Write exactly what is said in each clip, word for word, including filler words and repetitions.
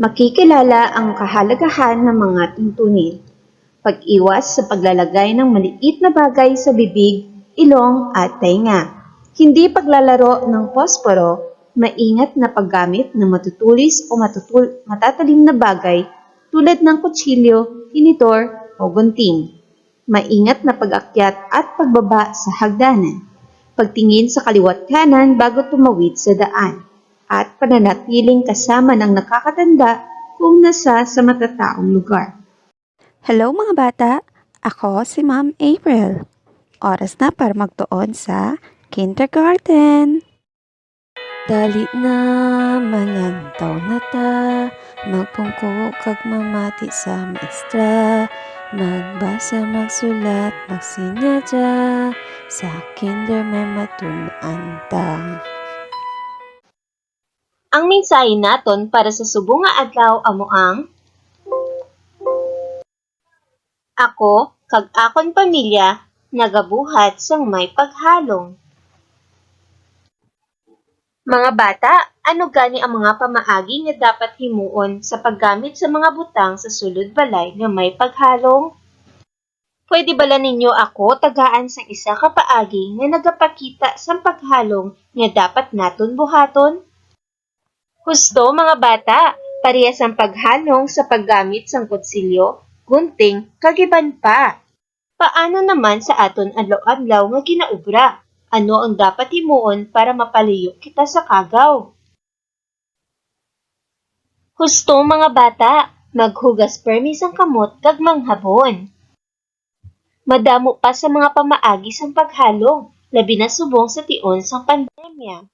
Makikilala ang kahalagahan ng mga tuntunin. Pag-iwas sa paglalagay ng maliit na bagay sa bibig, ilong, at tainga. Hindi paglalaro ng posporo, maingat na paggamit ng matutulis o matutul- matatalim na bagay tulad ng kutsilyo, initor, o gunting. Maingat na pag-akyat at pagbaba sa hagdanan. Pagtingin sa kaliwat kanan bago tumawid sa daan. At pananatiling kasama ng nakakatanda kung nasa sa matataong lugar. Hello mga bata! Ako si Ma'am April. Oras na para magtuon sa kindergarten. Dali na, malantaw na ta, magpungko kag mamati sa maestra, magbasa, magsulat, magsinyadya, sa kinder may matun-an ta. Ang mensahe naton para sa subong nga adlaw amo ang: Ako kag akon pamilya nagabuhat sang may paghalong. Mga bata, ano gani ang mga pamaagi nga dapat himuon sa paggamit sa mga butang sa sulod balay nga may paghalong? Pwede bala ninyo ako tagaan sang isa ka paagi nga nagapakita sang paghalong nga dapat naton buhaton? Husto, mga bata, parehas ang paghalong sa paggamit sang kutsilyo, gunting, kag iban pa. Paano naman sa aton adlaw-adlaw nga ginaobra? Ano ang dapat himuon para mapalayo kita sa kagaw? Husto, mga bata, maghugas permi sang kamot kag manghabon. Madamo pa sa mga pamaagi sang paghalong, labi na subong sa tion sang pandemya.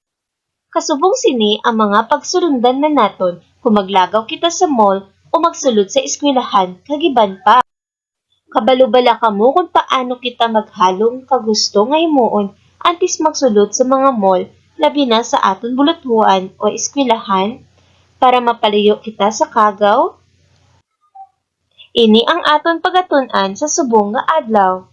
Kasubong sini ang mga pagsulundan na naton kung maglagaw kita sa mall o magsulod sa eskwelahan kag iban pa. Kabalo bala kamo kung paano kita maghalong kag husto nga himuon antes magsulod sa mga mall, labi na sa aton buluthoan o eskwelahan, para mapalayo kita sa kagaw? Ini ang aton pagatun-an sa subong nga adlaw.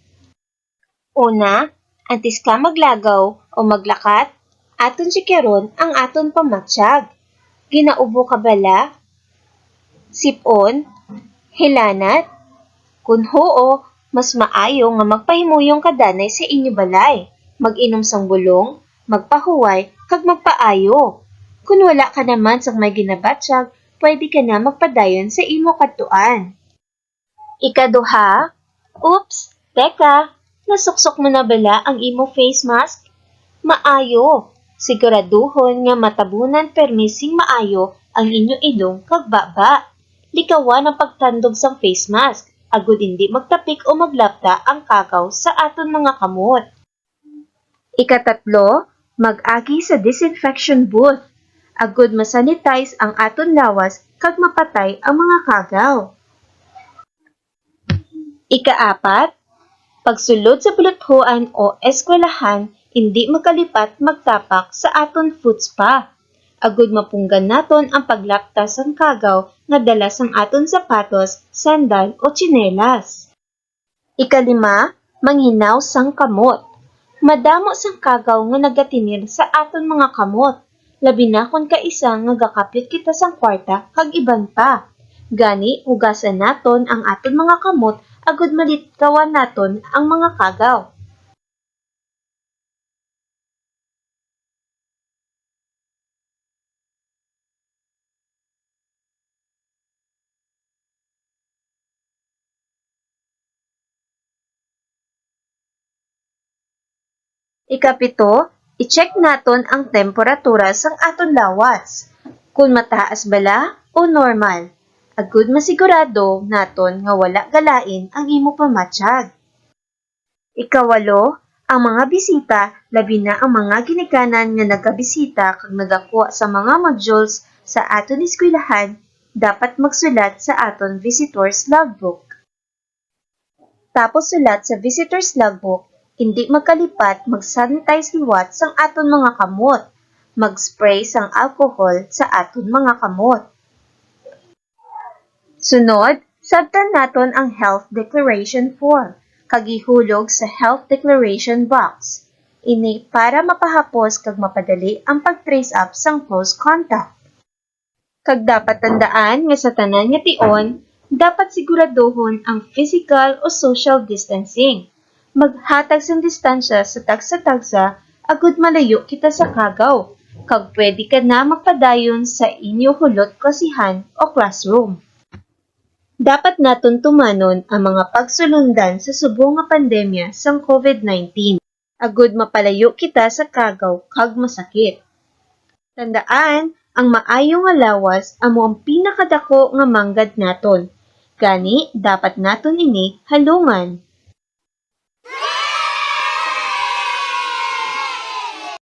Una, antes ka maglagaw o maglakat, aton tsikyaron ang aton pamatyag. Ginaubo ka bala? Sip-on? Hilanat? Kon huo, mas maayo nga magpahimuyong ka danay sa inyo balay, mag-inom sang bulong, magpahuway, kag magpaayo. Kon wala ka naman sang may ginabatyag, pwede ka na magpadayon sa imo kadtuan. Ikaduha, oops, teka, nasuksok mo na bala ang imo face mask? Maayo, siguraduhon nga matabunan permi sing maayo ang inyo ilong kag baba. Likawan ang pagtandog sang face mask, agud indi magtapik o maglapta ang kagaw sa aton mga kamot. Ikatatlo, mag-agi sa disinfection booth, agud ma-sanitize ang aton lawas kag mapatay ang mga kagaw. Ikaapat, pagsulod sa buluthoan o eskwelahan, indi makalipat magtapak sa aton foot spa, agud mapunggan naton ang paglapta sang kagaw nga dala sang aton sapatos, sandal, o tsinelas. Ikalima, manghinaw sang kamot. Madamo sang kagaw nga nagatinir sa aton mga kamot, labi na kon kaisa nga gakapyot kita sang kwarta kag iban pa. Gani, hugasan naton ang aton mga kamot agud malikawan naton ang mga kagaw. Ikapito, i-check naton ang temperatura sang aton lawas, kon mataas bala o normal, agud masigurado naton nga wala galain ang imo pamatyag. Ikawalo, ang mga bisita, labi na ang mga ginikanan nga nagabisita kag nagakuha sa mga modules sa aton eskwelahan, dapat magsulat sa aton visitor's logbook. Tapos sulat sa visitor's logbook, indi magkalipat mag-sanitize liwat sang aton mga kamot, mag-spray sang alcohol sa aton mga kamot. Sunod, sabtan naton ang health declaration form kag ihulog sa health declaration box. Ini para mapahapos kag mapadali ang pag-trace up sang close contact. Kag dapat tandaan nga sa tanan nga tion, dapat siguraduhon ang physical o social distancing. Maghatag sing distansya sa tagsa-tagsa agud malayo kita sa kagaw, kag pwede ka na magpadayon sa inyo hulot klasihan o classroom. Dapat naton tumanon ang mga pagsulondan sa subong nga pandemya sang COVID nineteen, agud mapalayo kita sa kagaw kag masakit. Tandaan, ang maayo nga lawas amo ang pinakadako nga manggad naton. Gani, dapat naton ini halungan.